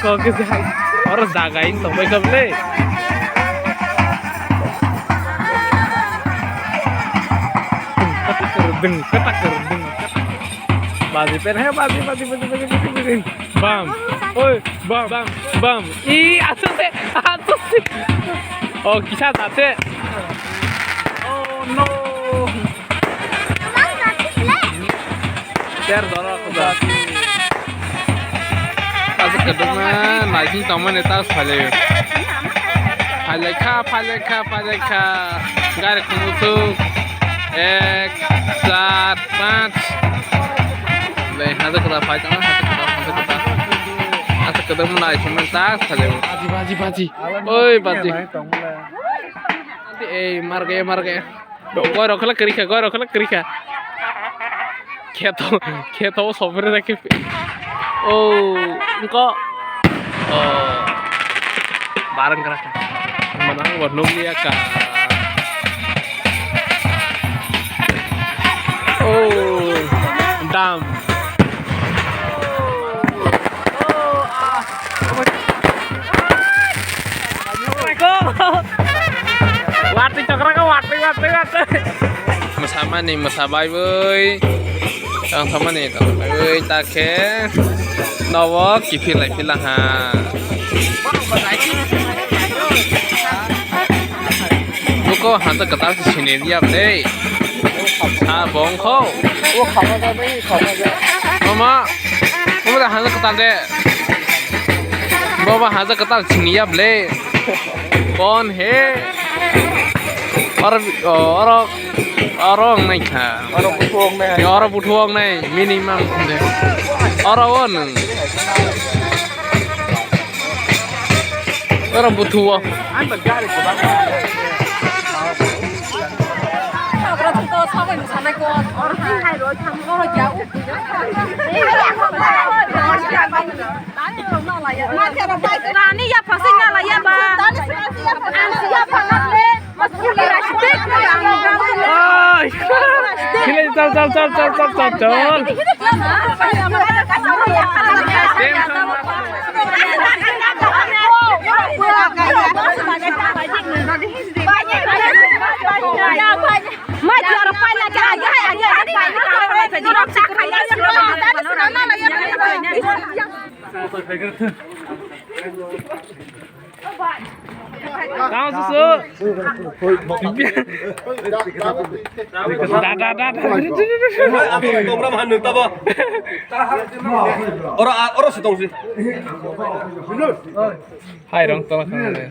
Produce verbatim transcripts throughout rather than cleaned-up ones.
Kok ke jai. Oro jaga in tongbai kok le. Katak kerdeng, katak kerdeng. Baji pen he, baji, baji, baji. Bam. Oi, bam, bam, bam. I, asu se, asu se. Oh, kisa tate. Oh no. Ter doro khuda. Aswk kwdwkma naising tongmani ta phailai. Phailai kha, phailai kha, phailai kha. Gari khungusuk. Ek, char, panch. Lai, haja kwda phai tong, haja kwda, haja kwda. Aswk kwdwkma naisingmani ta phailai. Baji, baji, baji. Oi, baji. Ei, marge, marge. Goi rok khlak kwrwi kha, goi rok khlak kwrwi kha. Kheto, kheto o sopre da khe. Oh, engko. Oh. Barang kra kha. Manang bo nukliya ka. Oh, dam. Watwi chokra kha, watwi, watwi, watwi. Mwsamani mwsabai bui. Tang samani tang samani bui ta khe. Nobo kiphilai phila ha. Buko hata kwtal se sini riya ble. Sa bongkho. Mama. Mama da hata kwtal de. Boba haja kwtal siniya ble. Kon he? Oro, oro, oro wngnai kha. Oro buthu wngnai. Oro buthu wngnai, minimum de. Oro o nwng. Oro buthu o. Nani yaphang se nalaiya ba? Ani yaphang le. Oi. Chal, chal, chal. Tamo susu. Da, da, da, da. Oro, oro se tong si. Hai rong tola khana de.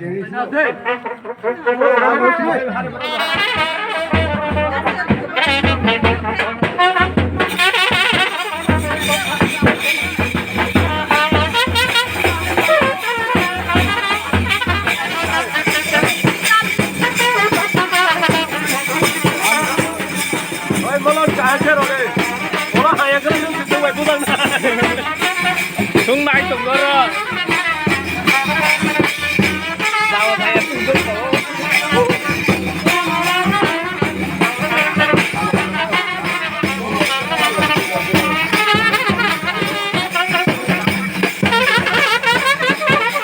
Oi, malon kaham se rode. Ora haya kare yung kitu wai budang na. Sung nai tong goro. Lawa haya sung dong.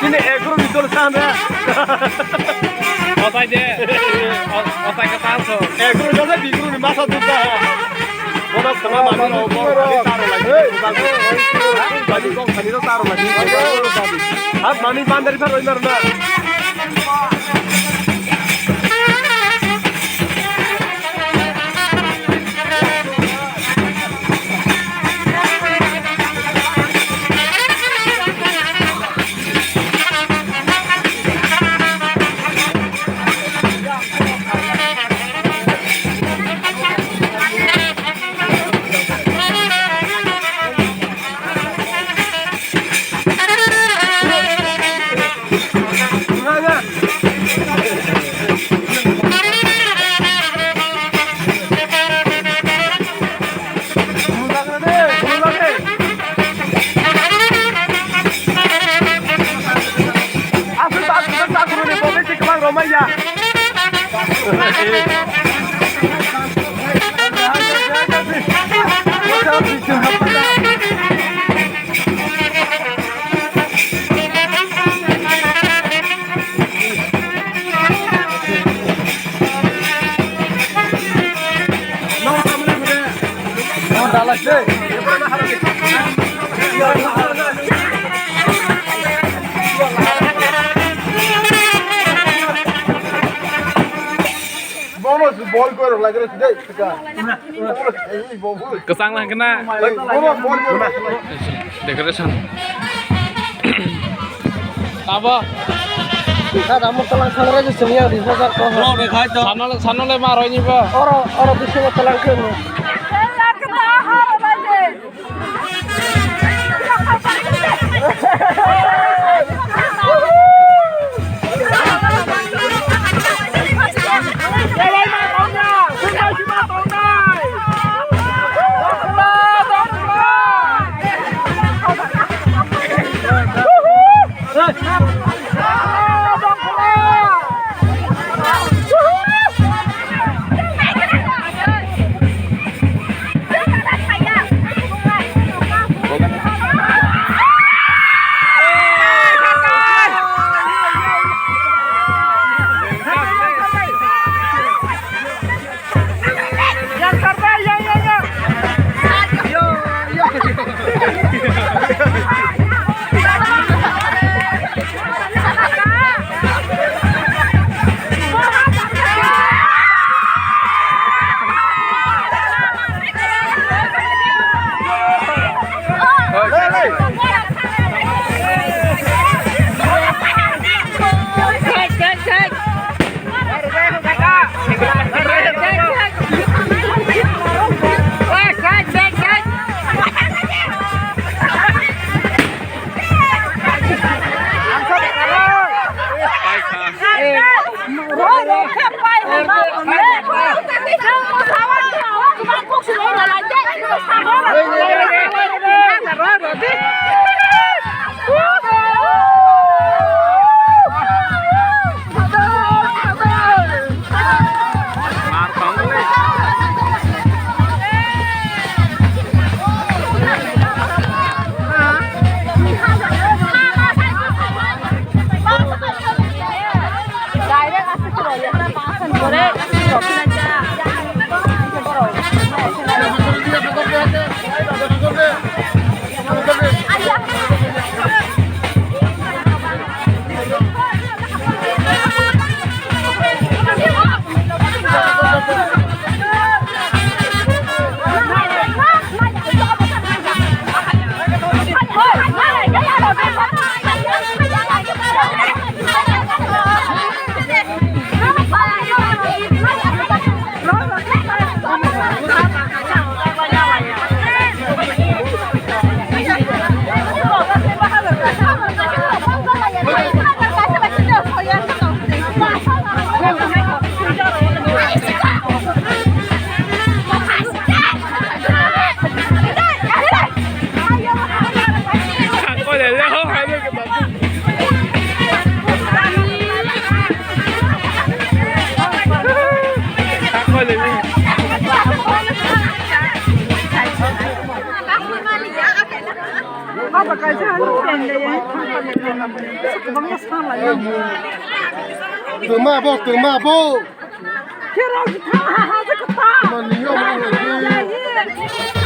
Chini ekro bidol sana. Kotai de. Kotai kata so. Ekro jasa bikru ni masa duta. Bono sama mani no bo taro lagi. Bagi kong khani no taro lagi. Hat mani bandari phar oinar na. Bono bol koi rok lagre sidai sika. Kwchang lang kena. Bono bol koi rok. Decoration. Abo. Kada mo talang khangre je sumya di sa ko. Bro, re khai to. Sanole, sanole ma roi ni ba. Oro, oro bisingo talang khe mo. Twma bo, twma bo. Mani yo, mani yo.